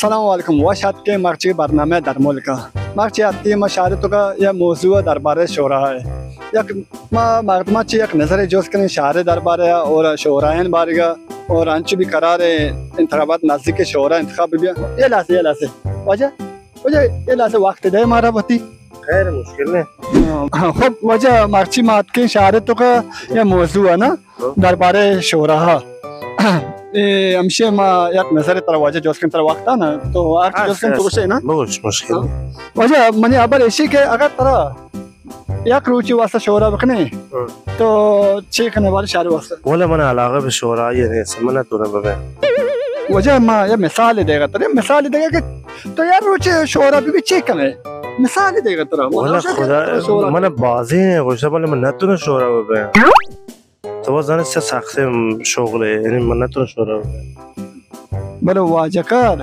سلام علیکم، وش اتکے مرچی برنامہ در ملک۔ مرچی اتکے ما شہر توکا یا موضوع دربارہ شورا ہے۔ یک ما مردماں چی یک نظر جوست کنیں شہر دربارہ اور شورایان بارگا اور انچو بھی قرار انتخابات نزدیک، شورا انتخاب بھی۔ یہ لاسے، یہ لاسے۔ واجہ، واجہ، یہ لاسے وقت دے مارا بتی۔ خیر، مشکل نہیں۔ ہاں، خب واجہ، مرچی ما اتکیں شہر توکا یا موضوع ہے نا؟ دربارہ شورا۔ اے ہمشی ما یک نظر ترا واجہ جوست کن، ترا وقت نا، تو ہر چی جوست کن تو گوشے نا۔ بگوش، مشکل۔ واجہ، منی خبر ایشی کہ اگر ترا یک روچی واسطہ شورا بکنے، تو چی کنے بارے شہر واسطہ؟ ولا من علاقہ بہ شورا یہ نہیں، من تو نہ ببے۔ واجہ، ما یہ مثال دے گا ترے، مثال دے گا کہ تو یک روچی شورا بھی، بھی چی کنے؟ مثال دے گا ترا۔ ولا خدا، من بازی نہیں گوشتا، بلے من نہ تو نہ شورا ببے۔ تو زانے چہ سخت شغل ہے، یعنی من نہ تو شورا۔ بلے واجہ کار،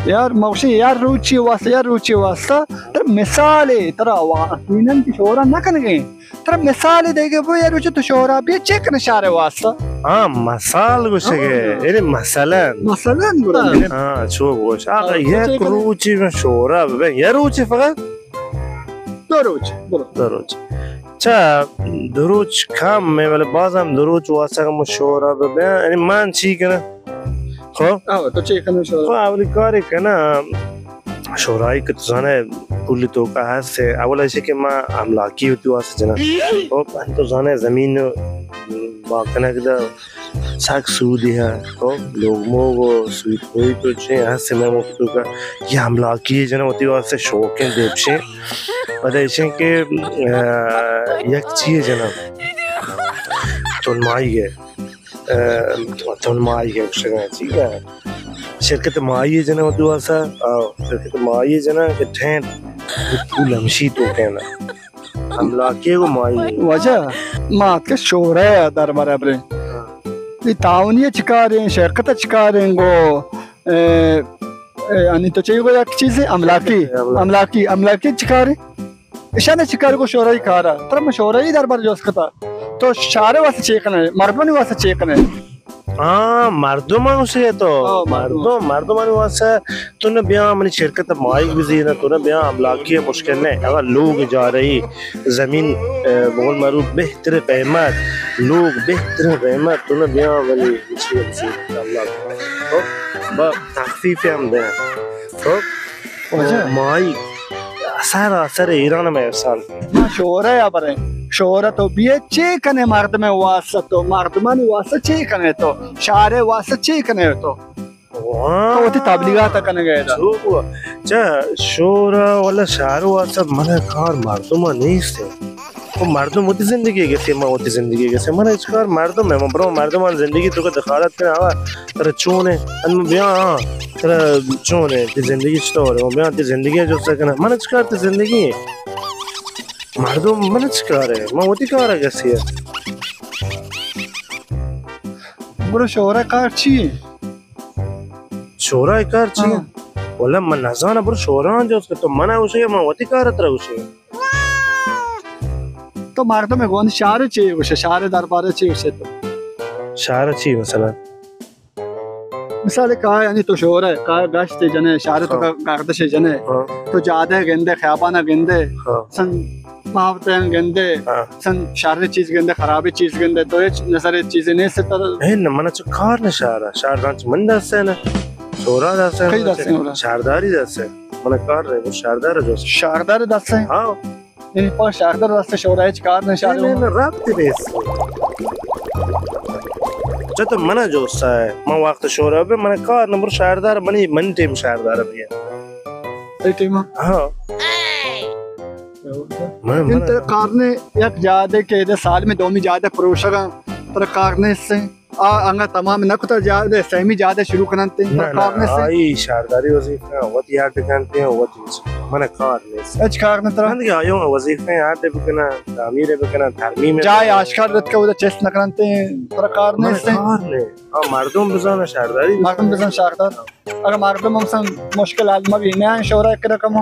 یار، موشی یار روچی واسطہ، یار روچی واسطہ، ترا مثال ہے، ترا وا-، دینن کی شورا نہ کنگے۔ ترا مثال دے گے، وہ یار روچی تو شورا بھی چیک کنے شہر واسطہ۔ ہاں، مثال گوشے گے، ہاں۔ یعنی مثلاً۔ مثلاً برا۔ ہاں، چو گوش۔ آقا، ہاں، یک روچی میں شورا ببے، یک روچی فقط۔ دو روچ، برو۔ دو روچ۔ چا دو روچ کم میں، ولی باز ہم دو روچ واسطہ کہ من شورا ببیاں، یعنی من چی کناں؟ خب؟ آو، تو چی کناں شورا؟ خب، اولی کاری کناں، شورائی کہ تو زانے پولی توکا ہست ہے، اول ایسے کہ ما املاکی ہوتی واسطہ جناں۔ خب، تو زانے زمین با کنگ دا سک سودی ہے، خب، لوگ موگ و سویت ہوئی تو چے ہست میں مفت توکا یہ املاکی جناں وتی واسطہ شوقیں دیپشیں۔ پدا ایشیں کہ، آ، یک چیئے جناں تن مائی ہے، آ، تن مائی ہے، ٹھیک ہے، شرکت مائی جناں وتی واسطہ، آ، شرکت مائی جناں کہ ٹھین پول ہمشی تو کہنا۔ املاکی گو مائی۔ واجہ، ما اتکے شورا دربارہ بریں۔ یہ تعاونی چکاریں، شرکت چکاریں گو، اے، اے، یعنی تو چاہیے گو یک چیز املاکی، املاکی۔ املاکی، املاکی چکاریں؟ اشاں چکار گو شورائی کارا۔ ترا من شورائی دربار جوست کتا۔ تو شہر واسطہ چی کنے؟ مردمانی واسطہ چی کنے؟ ہاں، مردم ہم اسے تو۔ ہاں، مردم۔ مردم، مردمانی واسطہ تو نہ بیا منی شرکت مائی بزی نہ، تو نہ بیا املاکی مشکل نہیں۔ اگر لوگ جا رہی زمین، اے، بول مرو بہتر قیمت، لوگ بہتر قیمت، تو نہ بیا منی چی بزی املاک۔ تو با تخفیف ہم دے۔ تو واجہ۔ مائی اثر، اثر ایران میں ارسال۔ ما شورا یا برے۔ شورا تو بیے چی کنے مردم واسطہ تو، مردمانی واسطہ چی کنے تو، شہر واسطہ چی کنے تو؟ ہاں۔ تو وتی تبلیغات کنگ ءَ ادا۔ چو گوا۔ چا شور ءَ ولا شہر ءَ سب من کار مردم ءَ نیست ہے۔ تو مردم وتی زندگی گسے، من وتی زندگی گسے۔ من ہچ کار مردم ہے، من برو مردم آن زندگی تو کہ دخالت کرے، آوا ترا چون ہے؟ ان بیا، ہاں، ترا چون ہے؟ تی زندگی چطور ہے؟ بیا تی زندگی جو سکنا۔ من ہچ کار تی زندگی ہے۔ مردم من ہچ کار ہے، من وتی کار گسی ہے۔ برو شور ءَ کار چی ہے؟ شورا ءِ کار چی؟ ہاں۔ ولا من نزاناں، برو شورا آں جوست کہ تو منا گوشے، من وتی کار ترا گوشے۔ تو مردم گون شہر چی گوشے؟ شہر دربار چی گوشے تو؟ شہر چی مثلاً؟ مثال کا، یعنی تو شور ہے، کا گشت جنے، شہر تو ہاں۔ کا گردش جنے، ہاں۔ تو جادہ گندے، خیابانہ گندے، ہاں۔ سن ماوتیان گندے، ہاں۔ سن شر چیز گندے، خرابی چیز گندے، تو ہچ نظر چیزے نیست تر۔ اے نہ، من چو کار نہ شہر، شہر دانچ من دست ہے نہ، شورا دست ہے، کئی دست ہے، شہرداری دست ہے۔ من کار رہے، وہ شہردار جو۔ شہردار دست ہے؟ ہاں۔ یعنی پا شہردار دست ہے، شورا ہچ کار نہ شہر۔ نہیں، نہیں، ربط نیست۔ چہ تو من جو سا ہے، من وقت شورا بے، من کار نہ، بر شہردار، منی، من ٹیم شہردار بھی ہے۔ A team? ہاں۔ من، من ترا کارنے یک جادے کہ ادا سال میں دومی جادے پروشگاں، ترا کارنے سے آ انگا تمام نہ کتا، جادے سیمی جادے شروع کننتے، ترا کارنے سے۔ آئی شہرداری وظیفہ وت یاد کنتے، وت من کار نیست۔ اچ کار نہ ترا؟ من دیگه آیو وظیفہ یاد بکنا، تعمیر بکنا، ترمیم جائے آشکار رت کا ادا چست نہ کننتے، ترا کارنے سے۔ کار نے۔ ہاں، مردم بزانا شہرداری۔ مردم بزان شہردار۔ اگر مردم ہم سن مشکل حل مبی، نیا شورا کرا کمو۔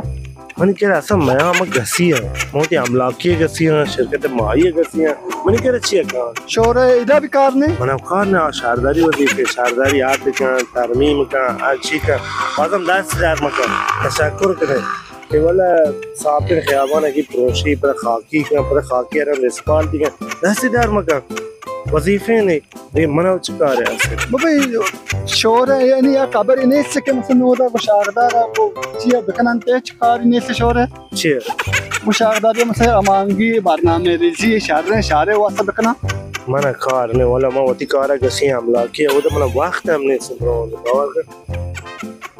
منی کرا اصلاً میاں، من گسی آں، من وتی املاکی ءَ گسی آں، شرکت ماہی ءَ گسی آں، منی کرا چی ءَ کار؟ شورا ادا بھی کار نے؟ من ءَ کار نے، آ شارداری وظیفے، شارداری آرت کن، ترمیم کن، آ چی کن، بازم دست در مکن، تشکر کنے کہ ولا صاحب خیابان کی پروشی پر خاکی کن، پر خاکی ءَ را اسپالتی کن، دست در مکن، وظیفے نے۔ اے من ءَ چہ کارے است؟ بابا، اے شور ءَ یعنی یک خبرے نیست کہ مثلاً نودا گو شاردار ءَ گو چیا بکنن، تے چہ کاری نیست شور ءَ؟ چی؟ گو شاردار ءَ مثلاً ہمانگی برنامہ ریزی شر ءَ، شار ءِ واسطہ بکنن۔ من ءَ کار نے، ولا من وتی کار ءَ گسی املاکی ءَ، اود من ءَ وقت ہم نیست برو، باور کن۔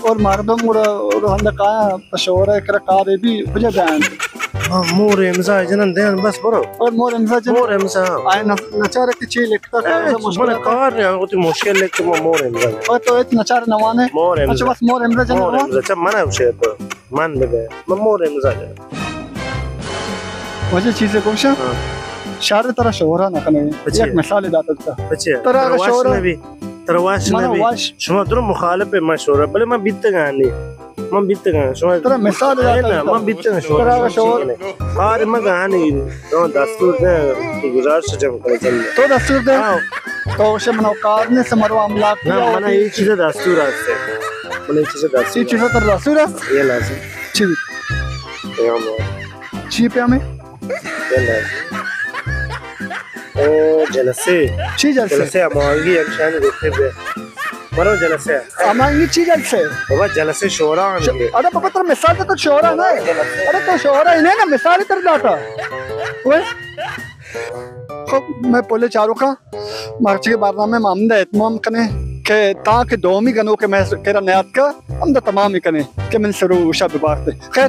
اور مردم گڑا رند کایا پہ شور ءَ کرا کارے بھی کجا جائیں؟ ہاں، مور امضا جنن دین بس برو۔ اور مور امضا جنن؟ مور امضا، ہاں۔ آئے نچار کہ چی لکھتا ہے، اے، مشکل من ہے۔ کار نے، وتی مشکل لکھ تو مور امضا جنن۔ اور تو ات نچار نوانے؟ مور امضا۔ اچھا، بس مور امضا جنن مور ہوا؟ امضا، اچھا، من ءَ شے تو، من بے، من مور امضا جنن۔ واجہ چیزے گوشاں؟ ہاں۔ شار ترا شورا نہ کنے۔ اچھا۔ یک مثال داتا۔ اچھا۔ ترا اگر شورا نبی۔ ترا وش نہ بی۔ شما درو مخالف مشورہ، بلے من بیتگانی۔ من بیتگان۔ شما ترا مثال داتا۔ من بیتگان۔ شما ترا شور۔ کار مگانی۔ تو دستور دے، گزارش جم کر جن۔ تو دستور دے۔ ہاں۔ تو شما نو کار نے سمرو املاک۔ نہ، من یہ چیز دستور است۔ من یہ چیز دستور۔ یہ چیز ترا دستور است؟ یہ لازم۔ چی؟ چی پیامے؟ او جلسے۔ چی جلسے؟ جلسے ہماہنگی ہمشانی گفتے بے۔ مرو جلسے۔ ہماہنگی چی جلسے؟ بابا جلسے شورا ہم۔ ارے بابا ترا مثال تو شورا نہ۔ ارے تو شورا ہی نہیں نا، مثال تر داتا۔ اوئے۔ خب، میں پولے چاروکاں مرچی برنامہ ما ہمدا اتمام کنے کہ تاکہ دومی گنوک میں کرا نیاتکا ہمدا تمام کنے کہ من سرو شب بارتے۔ خیر،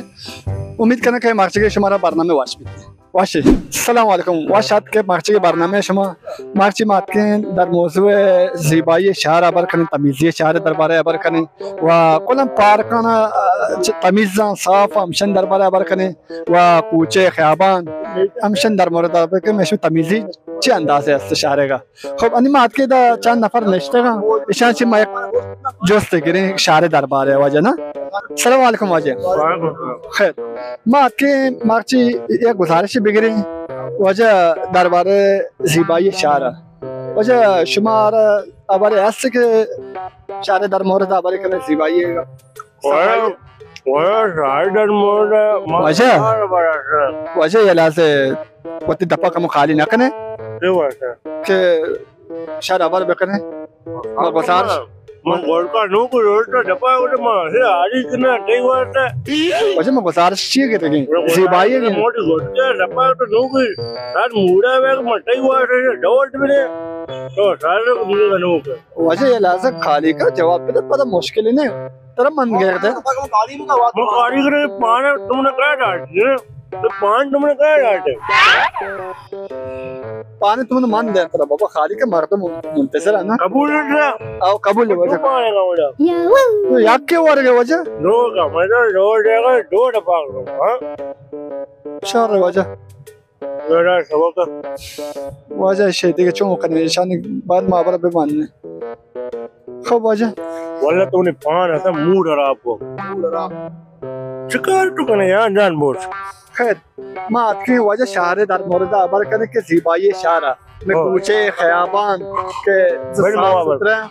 امید کناں کہ مرچیگیں شمارا برنامہ وش بیت۔ وش۔ السلام علیکم۔ وش اتک کہ مرچیگیں برنامہ شما۔ مرچی ما اتکیں در موضوع زیبائی شہر ہبر کنیں، تمیزی شہر دربارہ ہبر کنیں و کلاں پارکانا، آ، چ-، تمیزاں صاف ہمشن دربارہ ہبر کنیں و کوچے خیابان ہمشن در مورد ہبر کنیں، ہمشن تمیزی چی اندازے است شہرے گا۔ خب، انی ما اتکیں دا چند نفر نشتگاں، اشاں چہ ما یک جست گریں شہر دربارے واجہ نا۔ السلام علیکم واجہ۔ وعلیکم السلام۔ خیر، ما اتکیں مرچی یک گزارش بگریں واجہ دربارے زیبائی شہر۔ واجہ شمارا ہبرے است کہ شہر در مورد ہبرے کنے زیبائی؟ واجہ، واجہ، شاہی در مورد ما واجہ۔ بار بار است۔ واجہ، یہ لحظے وتی دپا کمو خالی نہ کنے۔ اے واجہ۔ کہ شاید ہبر بکنے۔ ما گزارش۔ من گورکا نو کو روڈ تو دپا اٹھ ما سے آری کنا ٹی واسطے۔ واجہ، ما گزارش چی کہ تگیں؟ زیبائی ہے۔ موٹی گورکا دپا تو نو کو سر موڑا وے ما ٹی واسطے ڈوٹ بنے۔ تو سر کو مجھے نو کو۔ واجہ، یہ لحظہ خالی کا جواب دے، پتہ مشکل ہی نہیں۔ ترا من گرگ دے۔ من کاریگر پانا تم نے کہا ڈالتے؟ تو پان تم نے کہا ڈالتے؟ پانے تم نے من دے ترا بابا، خالی کا مردم منتظر ہے نا۔ قبول ہے ترا؟ او قبول ہے واجہ۔ تو پانے کا واجہ؟ تو یک کے ورگ ہے واجہ؟ دو کا، میں تو دو دے گا، دو ڈبا کروں، ہاں؟ شر واجہ۔ میرا سبق۔ واجہ شے دیگہ چون کنے، ایشانی بعد ما برا بمانے۔ خب واجہ۔ واللہ تو نے پان ایسا موڈ خراب کو۔ موڈ خراب۔ شکار تو کنے یار جان بوش۔ خیر، ما اتکیں واجہ شہر در مورد ہبر کنے کہ زیبائی شہر۔ میں ہاں۔ کوچے، خیابان، کہ بڑی صاف محبت۔ ستھرا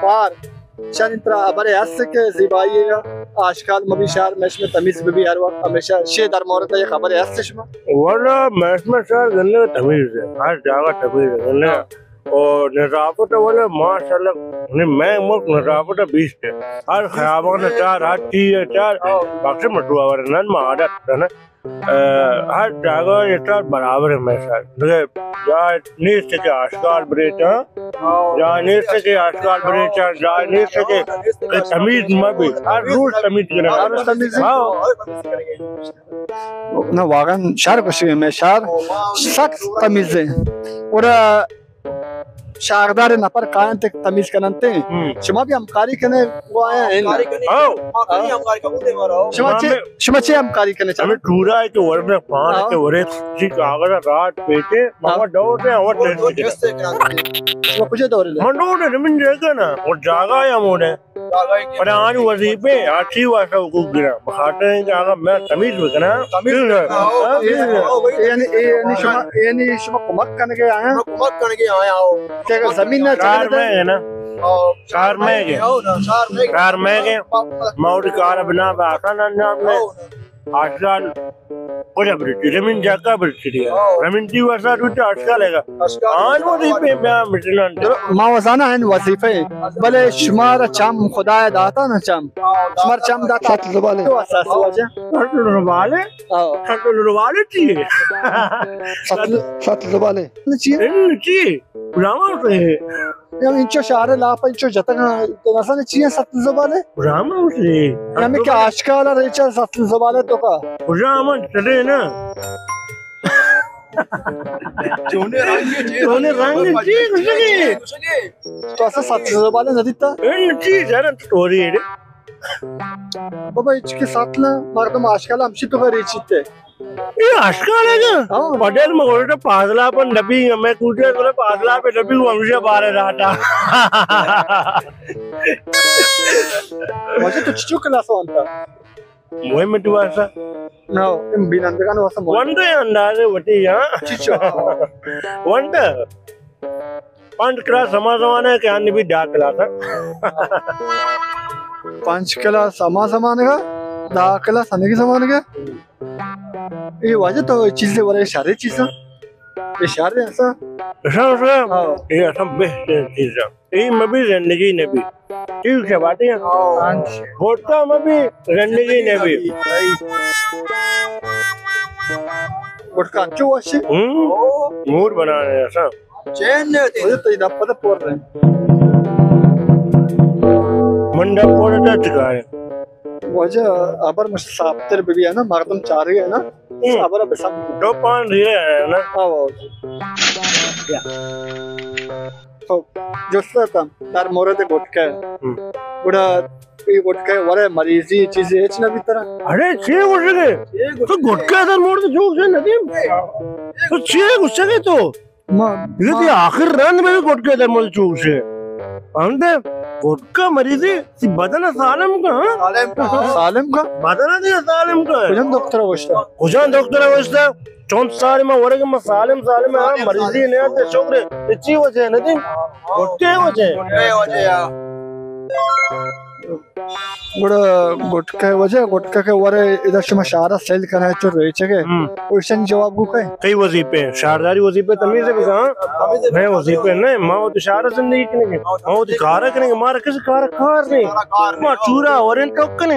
پارک۔ شانی ترا ہبرے ہست کہ زیبائی ہے، آشکال مبی شہر، ہمیش میں تمیز ببی ہر وقت، ہمیشہ شے در مورد یہ خبرے ہست شما؟ والا ہمیش میں شہر گندے تمیز ہے، ہر جگہ تمیز ہے، گندے۔ ہاں۔ اور نظافت والا ماشاءاللہ، نہیں، میں ملک نظافت بیست ہے، ہر خیابان چار، ہر چیز چار، باقی مٹوا ورنن ما عادت ہے نا۔ ء، ہر جاگہ یہ سر برابر ہے، میں سر۔ دیکھے، جائے نیست کہ آشکال بریچاں، جائے نیست کہ آشکال بریچاں، جائے نیست کہ تمیز مبی۔ ہر روز تمیز کرے۔ ہر روز تمیز۔ ہاں۔ نہ، واقعاً شہر خوشی میں، شہر سخت تمیز ہے۔ اور شاردار نفر کاینت تمیز کننت۔ ہم۔ شما بھی ہمکاری کنے، وہ آیا ہے نا؟ ہمکاری کنے۔ ہاں۔ ما کنے ہمکاری قبول ہے ہمارا۔ شما ما چے، ہمیں، شما چے ہمکاری کنے چاہتے؟ ہمیں ٹورا ہے کہ ورنہ پان ہاں۔ کہ ورے، جی کاغذ رات پیچے، ماما ہاں۔ دور دے، اور وہ ٹیسٹ ٹیسٹ کرا۔ وہ کجے دور لے؟ من دور دے، من جگہ نا، اور جاگا یا مونے۔ پدا آنی وظیفے، آ چی واسطہ حقوق گرا؟ بخاطر اینکہ آغا میں تمیز بکنا۔ تمیز بکنا، ہاں، ہاں، تمیز بکنا، ہاں، وہی یعنی، تمیز یعنی بکنا۔ شما، یعنی شما کمک کنگے آیا؟ شما کمک کنگے آیا ہو۔ کہ اگر زمین نہ چاہے کار میں ہے نا۔ ہاں۔ کار میں گئے۔ ہاں، نا، کار میں گئے۔ کار میں گئے۔ ما، ما، ما، ما، اور کار بنا با آسان انجام میں۔ ہاں۔ آجکال کجا برتی؟ زمین جاگہ برتی۔ ہاں۔ زمین تی واسطہ تو آجکال ہے گا۔ آجکال آن وظیفے بیا مٹنان۔ ما وزانا ہیں وظیفے، بلے شمارا چم خدای داتا نا چم۔ ہاں، شمار چم داتا۔ سطل زبالے۔ تو اساس وجہ۔ سطل زبالے؟ ہاں۔ سطل زبالے چی ہے؟ سطل، سطل زبالے۔ چی ہے؟ ان چی ہے؟ غلام حسین۔ یا انچو شہر لاپ انچو جتگ، تو نسان چی ہے سطل زبالے؟ غلام حسین۔ یا میں کہ آجکال ریچا سطل زبالے تو کا؟ غلام چلے نا۔ چونے رنگ چی؟ چونے رنگ چی؟ کچھ نہیں۔ تو اسا سطل زبالے نہ دیتا؟ ان چی جرن توری ہے۔ بابا، اچ کہ سطل مردم آجکال ہمشی تو کا ریچیتے۔ اے آجکال ہے نا؟ ہاں۔ پٹیل میں گوشت پازلا پر نبی، میں کوٹے پر پازلا پہ نبی، وہ ہمیشہ بارے رہتا۔ وجہ تو چچو کلاس وانتا؟ مہم تو ایسا؟ نو، بینندگان واسا مہم۔ ونڈے اندازے وتی، ہاں؟ چچو۔ ونڈے۔ پنچ کلاس ہما زمانہ کہ آنی بھی دہ کلاس ہے۔ پنچ کلاس ہما زمانہ کا، دہ کلاس آنی کی زمانہ کا۔ اے واجہ تو چیزے ورے شرے چیزا۔ اے شرے ایسا۔ ایسا، ایسا۔ ہاں۔ اے ایسا بہترین چیزا۔ اے مبی زندگی نبی۔ ٹھیک ہے، باتیں۔ ہاں۔ گوٹکا مبی زندگی نبی۔ گوٹکا انچو وشی؟ ہم۔ مور بنانے ایسا۔ چین نے ہوتی۔ مجھے تو یہ دفعہ تو پور رہے۔ منڈا پور تا چکا ہے۔ واجہ ابر مش صاف تر بی ہے نا، مردم چارے ہے نا، ہم۔ ابر اب سم۔ دو پان دیے ہے نا۔ آو، آو۔ خب، جست اتم در مورد گٹکا۔ ہم۔ گڑا اے گٹکا ورے مریضی چیزے ہچ نہ بیترا۔ اڑے چے گوشگے؟ تو گٹکا در مورد چوک سے ندیم۔ تو چے گوشگے تو؟ ما، یہ ما کہ آخر رند میں گٹکا در مورد چوک سے۔ ہم دے گٹکا مریضی سی بدن سالم کا، ہاں؟ سالم کا۔ سالم کا؟ بدن دی سالم کا۔ کجام دکتر گوشتا؟ کجام دکتر گوشتا؟ چون سال ما ورگ ما سالم سالم ہے، سالم، مریضی سالم۔ نہیں آتے شکر ہے۔ یہ چی وجہ ہے ندیم؟ گٹکے وجہ ہے۔ گٹکے وجہ ہے۔ گڑا گٹکے وجہ، گٹکے کے ورے ادا شما شارا سیل کنا ہے چو ریچے کے۔ ہم۔ اوشن جواب گو کئے؟ کئی وظیفے ہیں؟ شارداری وظیفے تمیز ہے بگا، ہاں؟ میں وظیفے نہیں، ما وہ تو شارا زندگی کنے کے۔ ما وہ تو کارا کنے کے، مارا کس کارا کار نہیں۔ ما چورا ورن تو کنے۔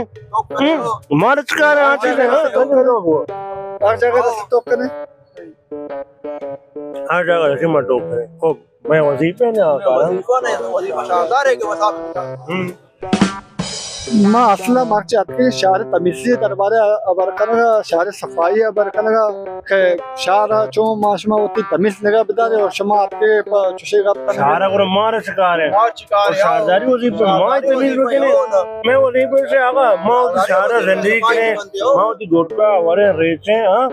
ہم، مارچ کار آ چیز ہے، ہاں، سمجھ لو وہ۔ ہر جگہ دست تو کنے۔ ہر جگہ دست ما تو کنے۔ خوب، میں وظیفے نہ آ کارا۔ وظیفہ نہیں، وظیفہ شاردار ہے کہ بس آپ ہم۔ ما اصلا مرچی اتکے شہر تمیزی دربارے ابر کنگا، شہر صفائی ابر کنگا کہ شہر چون ما شما وتی تمیز نگاہ بدارے اور شما اتکے پہ چوشے گپ کنگا۔ شہر گڑا مارا چکارے۔ اور شارداری وظیفہ ما تمیز بکنے۔ میں وظیفے سے آقا، ما وتی شہر زندگی کنے، ما وتی گٹکا ورے ریچے، ہاں؟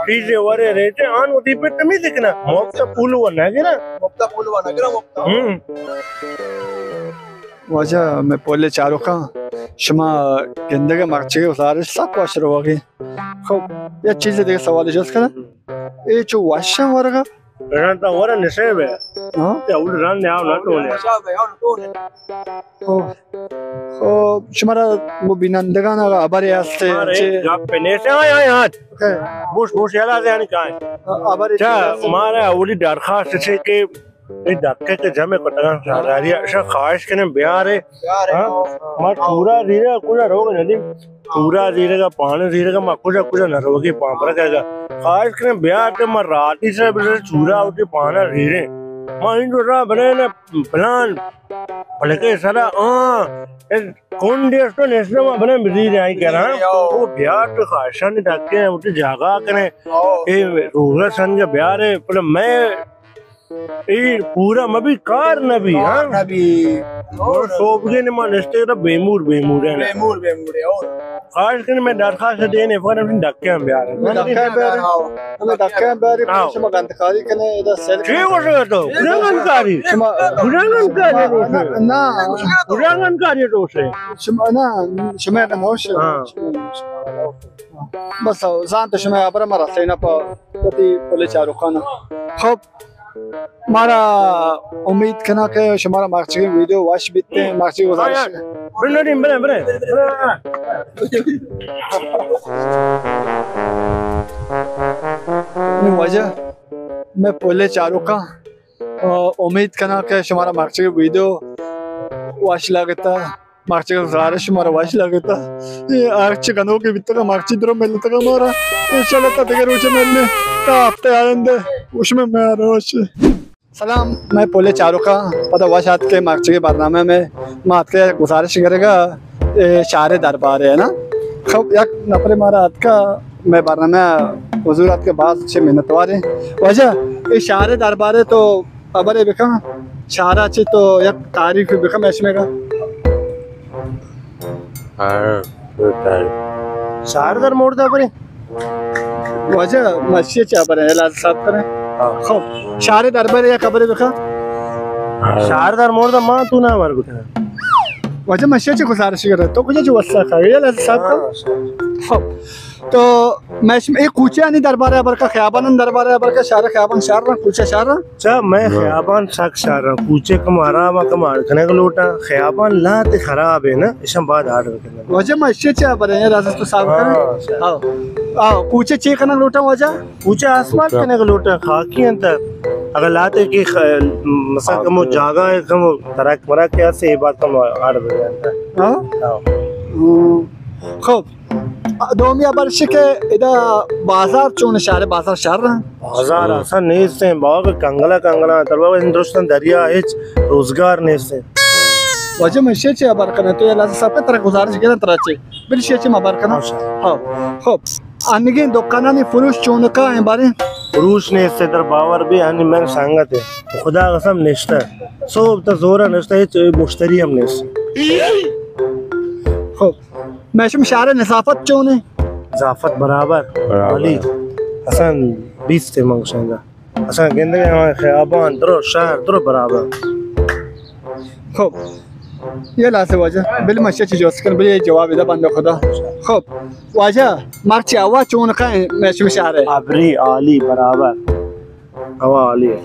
چیزے ورے ریچے، آن وظیفے تمیز کنا۔ ما وقت پول و نہ گرا۔ وقت پول و نہ گرا، وقت۔ ہم۔ واجہ میں پولے چاروکاں، شما گندگے مرچی گزارش سک وش روگی۔ خب، یک چیزے دیگہ سوال جست کناں۔ اے چو وشاں ورگا؟ رند تا ورا نشے بے۔ ہاں؟ تے اول رند نے آو نہ تو نے۔ او۔ او، شمارا وہ بینندگان اگر خبر ہستے، مارے چے؟ گپ پہ نیسے، آئے، آئے، آج۔ اوکے۔ بوش، بوش، یلا دے آنی کائے۔ خبر چا، چے؟ مارا اولی درخواست چے کہ اے دکے کہ جمع کتگاں شارداری، اشاں خواہش کنیں بیارے۔ ہاں؟ ما چورا زیرگا کجا روگ ندیم۔ چورا زیرگا، پانے زیرگا، ما کجا کجا نہ روگی پامپرا کہگا۔ خواہش کنیں بیار تے ما راتی سے بسر چورا ہوتی پانا زیریں۔ ما انجو را بنے نا پلان، بلکہ سرا، آں، اے کنڈے اس تو نیسنا ما بنے بزیریں آئی کرا۔ او بیار تو خواہشانی دکے، ہوتی جاگا کنے۔ اے روزہ سنگ بیارے، پر میں اے پورا مبی، کار نبی، ہاں؟ نبی۔ اور سوبگے نے ما نشتے رہا بیمور، بیمور ہے نا۔ بیمور، بیمور ہے، اور؟ خاص کر میں درخواست دینے، پر ہم ڈکے ہم بیار۔ ڈکے ہم بیار، ہاں۔ ہمیں ڈکے ہم بیار، ہاں۔ شما گندکاری کنے، ادا سیل چی کنے۔ ہو رہا تو؟ گناہ گندکاری۔ شما گناہ گندکاری ہو رہا۔ نہ۔ گناہ گندکاری تو سے۔ شما نہ، شما نہ موش۔ ہاں۔ بس، زانت شما ابر مرا سینا پا وتی پلے چاروکانا۔ خب، مارا امید کناں کہ شمارا مرچیگیں ویڈیو وش بیتیں، مرچی گزارش۔ بلے، بلے، بلے۔ نی واجہ، میں پلے چاروکاں، آ، امید کناں کہ شمارا مرچیگیں ویڈیو وش لگتا۔ مرچی گزارش مارا وش لگتا۔ اے ہرچی گنوکی بیتگا مرچی درو ملتگا مارا۔ انشاءاللہ تا دگہ روچ ملنے، تا ہفتہ آئندہ۔ وش میں مارا وش۔ سلام، میں پلے چاروکاں، پدا وش آتکے مرچی برنامہ میں۔ ما آتکے گزارش گرگا، اے شہر دربارے ہے نا۔ خب، یک نفر مارا آتکا، میں برنامہ حضور آتکے باز چے منتواریں۔ واجہ، اے شہر دربارے تو خبرے بکن، شہرا چی تو یک تعریف بکن، میں شمے کا۔ ہاں، تو تعریف۔ شہر در مورد خبرے؟ واجہ، مشی چا برے، علاج صاحب کریں۔ ہاں۔ خب، شہر دربارے یک خبرے بکن۔ ہاں۔ شہر در مورد ما تو نہ ور بکن۔ واجہ، مشی چا گزارش کرے، تو کجا جو وسا کھا، علاج صاحب کا۔ ہاں، شہر۔ خب، تو میں شم-، اے کوچہ آنی دربارے ابر کا، خیابان دربارے ابر کا، شہر خیابان شہر رہا، کوچہ شہر رہا؟ چا، میں ہاں۔ خیابان سک شہر رہا، کوچہ کم آرام کم آڑ کنے لوٹا، خیابان لاتے خراب ہے نا، اشم بعد آرڈر کرنا۔ واجہ، میں اشے چا برے ہیں، راز تو صاحب ہاں، کریں۔ شہر۔ آؤ۔ آؤ، کوچہ چے کنے لوٹا واجہ؟ کوچہ آسمان کوچہ۔ کنے لوٹا، خاکی انت۔ اگر لاتے کہ خ-، مثلا ہاں۔ کمو جاگہ ہے، کمو ترک مرک کیا سے، یہ بات کم آرڈر کرنا۔ ہاں؟ ہاں۔ ہوں۔ خب، دومی ہبر اش کہ ادا بازار چون، شہر بازار شر؟ بازار ہاں۔ اصلا نیست ہیں، باغ کنگلا کنگلا، تر بابا ہندوستان دریا ہچ روزگار نیست ہیں۔ واجہ، من اشی چی ہبر کناں، تو یہ لازم سب کا ترا گزارش گرن ترا چی، بل اشی چی ہبر کناں۔ اچھا۔ ہاں، خب، انگیں دکانانی فروش چونکا ہیں بارے؟ فروش نیست ہیں، تر باور بھی ہنی من سنگت ہے، خدا قسم نشتہ، صبح تا زورا نشتہ، ہچ مشتری ہم نیست۔ خب، میشم شہر نظافت چون ہے؟ نظافت برابر۔ برابر۔ عالی۔ اصلاً بیست ہے من گوشاں۔ اصلاً گندگے ہمے خیابان درو، شہر درو برابر۔ خب، یہ لازم واجہ۔ بل مشہ چی جوست کن، بل یہ جواب دا بندہ خدا۔ خب، واجہ، مرچی ہوا چون کن میشم شہر ہے؟ ابری، عالی، برابر۔ ہوا عالی ہے۔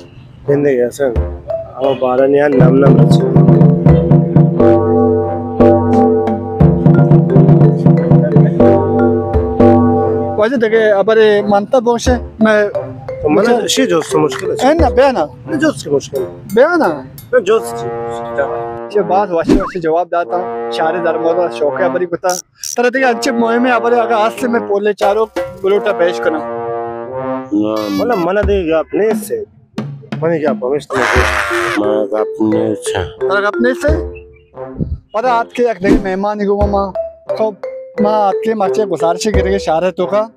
گندے گئے سن۔ ہوا بارانی آن نم نم رچی۔ واجہ دگہ ہبرے منتا بوشے، میں تو من اچھا۔ اشی جوست مشکل ہے۔ اے نا، بیا نا۔ نہ جوست کی مشکل۔ بیا نا۔ نہ جوست کی۔ چہ باز وشی وشی جواب داتا۔ شاری در مورد شوقی ہبری کتا۔ ترا دگہ انچیں مہمیں ہبرے اگاں ہست، مئے پولیں چاروک گلوٹا پیش کناں۔ نہ۔ مطلب، من دگہ گپ نیست۔ منی گپ ہمیش تمہیں۔ من گپ نیست۔ ترا گپ نیست؟ پدا آتکے یک دگہ مہمانی گوما ما۔ خب، ما آتکے مرچی گزارشے گرگے شہر توکا۔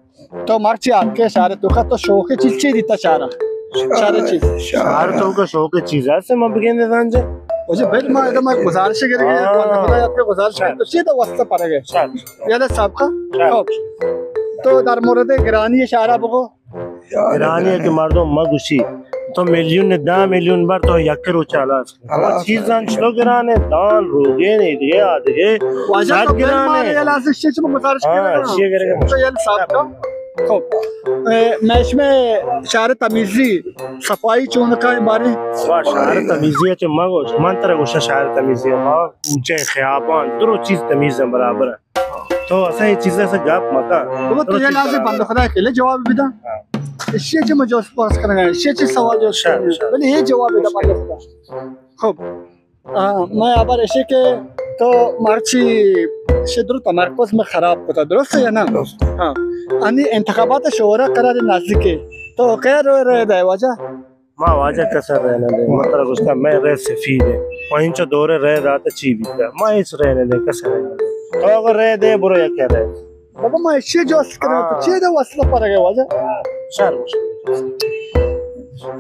تو مرچی آتکے شہر توکا، تو شوقی چیز چی دیتا شہرا؟ شہر چیز۔ شہر توکا شوقی چیز ہست، ما بگندے زانجے۔ اچھا، بل ما ادا ما گزارشے گرگے، ہاں۔ بندہ خدا آتکے گزارش، تو چی دا واسطہ پرگے؟ شہر۔ یلا صاحب کا؟ شہر۔ خب۔ تو در مورد گرانی شہرا بگو۔ گرانی ہے کہ مردم مگوشی، تو میلیون نے دہ میلیون بر تو یک روچ ہلاس۔ ہلاس۔ چیزاں چلو گران ہے، دان، روگن، ایدگہ، آدگہ، واجہ سب تو بل گران مارے ہے۔ یلا سے شیچ میں گزارش ہاں، کرے نا۔ شی کرے گا۔ تو یلا صاحب کا۔ خب۔ اے، میشم شہر تمیزی، صفائی چونکا ہے بارے؟ واہ، شہر تمیزی ہے چہ مگوش، من ترا گوشا شہر تمیزی ہے۔ واہ، کوچہ خیابان، درو چیز تمیز ہے برابر ہے۔ تو اصلا یہ چیزیں سے گپ مکن۔ بابا، تو تو یہ چیز لازم برابر بندہ ہے۔ خدا کے لے جواب بھی دا۔ ہاں۔ اشی چی مجوز پاس کرنا ہے، اشی چی سوال جو شر، شر۔ بلے یہ جواب دا بندہ خدا۔ خب۔ ہاں، میں ہبر اشی کہ تو مرچی شدر تمرکز میں خراب کتا، درست ہے یا نا؟ درست۔ ہاں۔ انی انتخابات شورا قرار نزدیک ہے۔ تو کیا رو رہے دے واجہ؟ ما واجہ کسا رہ نہ دے، ما ترا گوشتا میں رہ سفید ہے۔ ما انچو دورے رہ داتا چی بیتا؟ ما ہیچ رہ نہ دے، کسا رہ نہ دے۔ تو اگر رہ دے، برو یک رہ۔ بابا، ما اشی جوست کرا، تو ہاں۔ چی دا واسطہ پرگے واجہ؟ شر مشکل۔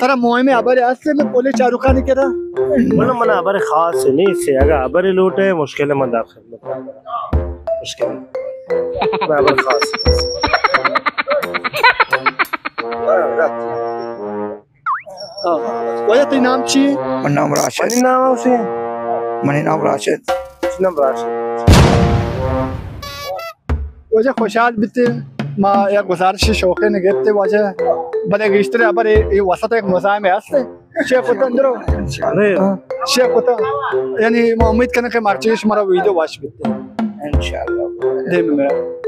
ترا مہمیں ہبرے ہست انت پولے چاروکانی کرا؟ من، من ہبر خاص نیست، اگہ ہبرے لوٹے مشکل من در خدمت۔ مشکل۔ من ہبر خاص نیست۔ ہاں۔ واجہ تئی نام چی؟ من نام راشد۔ منی نام حسین۔ منی نام راشد۔ منی نام راشد۔ واجہ خوشحال بیتے، ما یک گزارش شوقین گپتے واجہ، بلے گیشتر ہبر اے، اے وسط یک مزاحمے ہست۔ شیخ وطن درو۔ ارے۔ ہاں، شیخ وطن۔ یعنی ما امید کنیں کہ مرچیش مرا ویڈیو وش بیتے۔ انشاءاللہ۔ دیم میرا۔